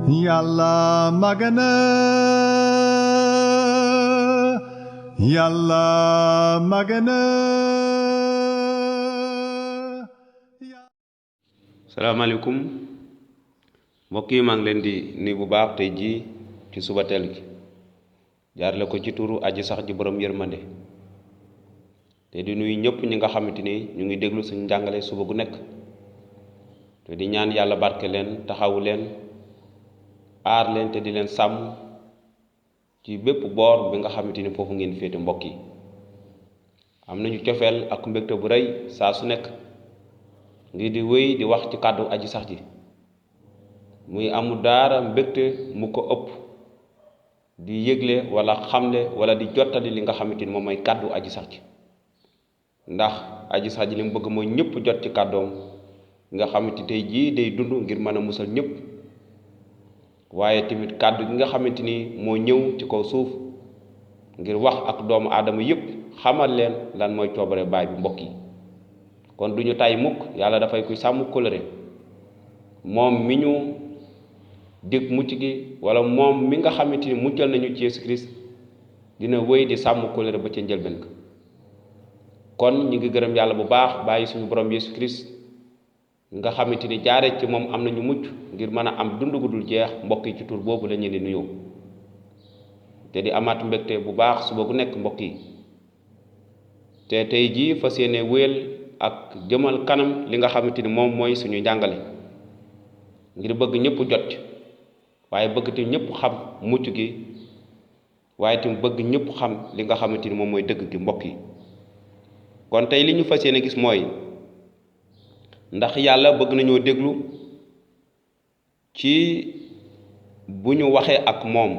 Yàlla magana Yàlla magana. salaamaaleykum mbokk yi maa ngi leen di nuyu bu baax tey jii ci suba teel gi jaarale ko ci turu aji sax ji borom yërmande te di nuyu ñëpp ñi nga xamante ni ñu ngi déglu suñu njàngale suba gu nekk te di ñaan yàlla barke leen taxawu leen aar leen te di leen sàmm ci bépp boor bi nga xamante ni foofu ngeen féete mbokk yi am nañu cofeel ak mbégte bu rëy saa su nekk ngir di wéy di wax ci kàddu aji sax ji muy amul daara mbégte mu ko ëpp di yëgle wala xamle wala di jottali li nga xamante ni moom mooy kàddu aji sax ji ndax aji sax ji li mu bëgg mooy ñëpp jot ci kàddoom nga xamante tey jii day dund ngir mën a musal ñëpp waaye tamit kàddu gi nga xamante ni moo ñëw ci kaw suuf ngir wax ak doomu aadama yëpp xamal leen lan mooy coobare baay bi mbokk yi kon du ñu tay mukk yàlla dafay kuy sàmm kóllëre moom mi ñu dig mucc gi wala moom mi nga xamante ni muccal nañu ci Yeesu Kirist dina wéy di sàmm kóllëre ba ca njëlbeen ka kon ñu ngi gërëm yàlla bu baax bàyyi suñu borom Yeesu Kirist nga xamante ni jaare ci moom am nañu mucc ngir mën a am dund gu dul jeex mbokk yi ci tur boobu la ñu leen nuyoo te di amaat mbégte bu baax suba gu nekk mbokk yi te tey jii fas yéene wéyal ak jëmal kanam li nga xamante ni moom mooy suñu njàngale ngir bëgg ñëpp jot waaye bëgg te ñëpp xam mucc gi waaye tam bëgg ñëpp xam li nga xamante ni moom mooy dëgg gi mbokk yi kon tey li ñu fas yéene gis mooy ndax yàlla bëgg nañoo déglu ci bu ñu waxee ak moom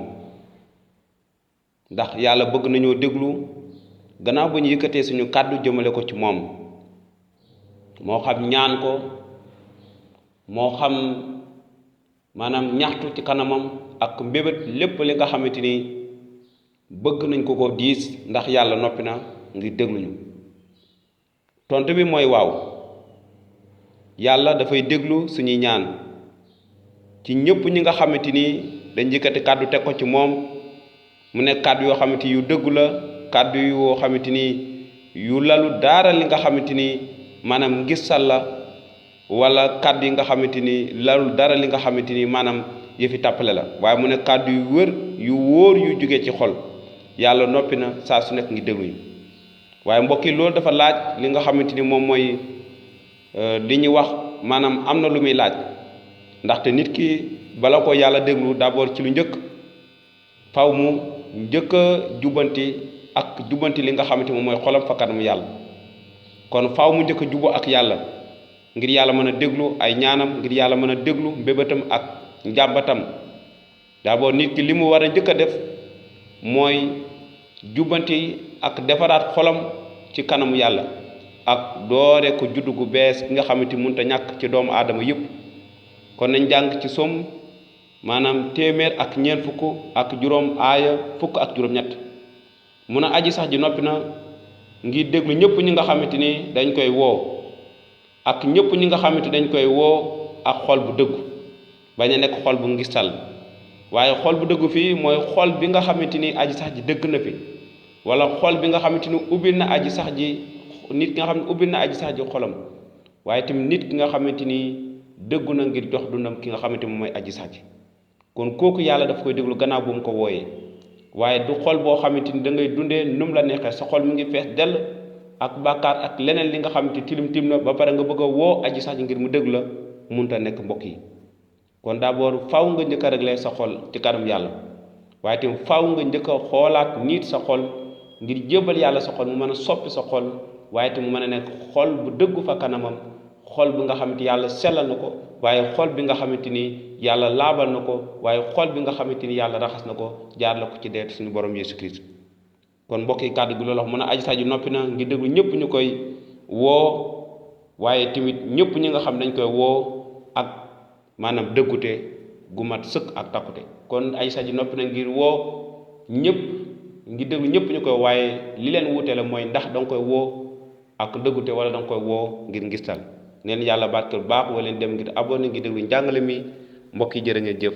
ndax yàlla bëgg nañoo déglu gannaaw bu ñu yëkkatee suñu kàddu jëmale ko ci moom moo xam ñaan ko moo xam maanaam ñaxtu ci kanamam ak mbébét lépp li nga xamante ni bëgg nañ ko diis ndax yàlla noppi na ngir dégluñu tontu bi mooy waaw yàlla dafay déglu suñuy ñaan ci ñëpp ñi nga xamante ni dañ yëkkati kàddu teg ko ci moom mu nekk kàddu yoo xamante yu dëggu la kàddu yoo xamante ni yu lalu daara li nga xamante ni maanaam ngisal la wala kàddu yi nga xamante ni lalu dara li nga xamante ni maanaam yëfi tàppale la waaye mu nekk kàddu yu wër yu wóor yu jógee ci xol yàlla noppi na saa su nekk ngi dégluñu waaye mbokk yi loolu dafa laaj li nga xamante ni moom mooy li ñuy wax maanaam am na lu muy laaj ndaxte nit ki bala ko yàlla déglu d'abord ci lu njëkk faw mu njëkk a jubbanti li nga xamante moom mooy xolam fa kanam yàlla kon faw mu njëkk a juboo ak yàlla ngir yàlla mën a déglu ay ñaanam ngir yàlla mën a déglu mbébétam ak njàmbatam d'abord nit ki li mu war a njëkk a def mooy jubbanti ak defaraat xolam ci kanamu yàlla ak doore ko juddu gu bees ki nga xamante mënut a ñàkk ci doomu aadama yëpp kon nañ jàng ci Soom maanaam téeméer ak ñeent fukk ak juróom aaya fukk ak juróom-ñett mun a aji sax ji noppi na ngir déglu ñëpp ñi nga xamante ni dañ koy woo ak ñëpp ñi nga xamante dañ koy woo ak xol bu dëggu bañ a nekk xol bu ngistal waaye xol bu dëggu fii mooy xol bi nga xamante ni aji sax ji dëgg na fi wala xol bi nga xamante ni ubbil na aji sax ji nit ki nga xam ne ubbil na aji sax ji xolam waaye tamit nit ki nga xamante ni dëggu na ngir jox dundam ki nga xamante moom mooy aji sax ji kon kooku yàlla daf koy déglu gannaaw bu mu ko wooyee waaye du xol boo xamante ni da ngay dundee num la neexee sa xol mi ngi fees dell ak bàkkaar ak leneen li nga xamante tilim tim na ba pare nga bëgg a woo aji sax ji ngir mu déglu la munta nekk mbokk yi kon d'abord faw nga njëkk a régler sa xol ci kanam yàlla waaye tamit faw nga njëkk a xoolaat nit sa xol ngir jébal yàlla sa xol mu mën a soppi sa xol waaye tamit mu mën a nekk xol bu dëggu fa kanamam xol bi nga xamante yàlla sellal na ko waaye xol bi nga xamante ni yàlla laabal na ko waaye xol bi nga xamante ni yàlla raxas na ko jaar la ko ci deet suñu borom Yeesu Kirist kon mbokk yi kàddu gi loolu wax mën a aji sax ji noppi na ngir déglu ñëpp ñu koy woo waaye tamit ñëpp ñi nga xam dañ koy woo ak maanaam dëggute gu mat sëkk ak takkute kon aji sax ji noppi na ngir woo ñëpp ngir déglu ñëpp ñu koy waaye li leen wuute la mooy ndax danga koy woo ak dëggute wala danga koy woo ngir ngistal neen yàlla barkeel baax wala leen dem ngir abonné ngir déglu njàngale mi mbokk yi jërë ngeen jëf.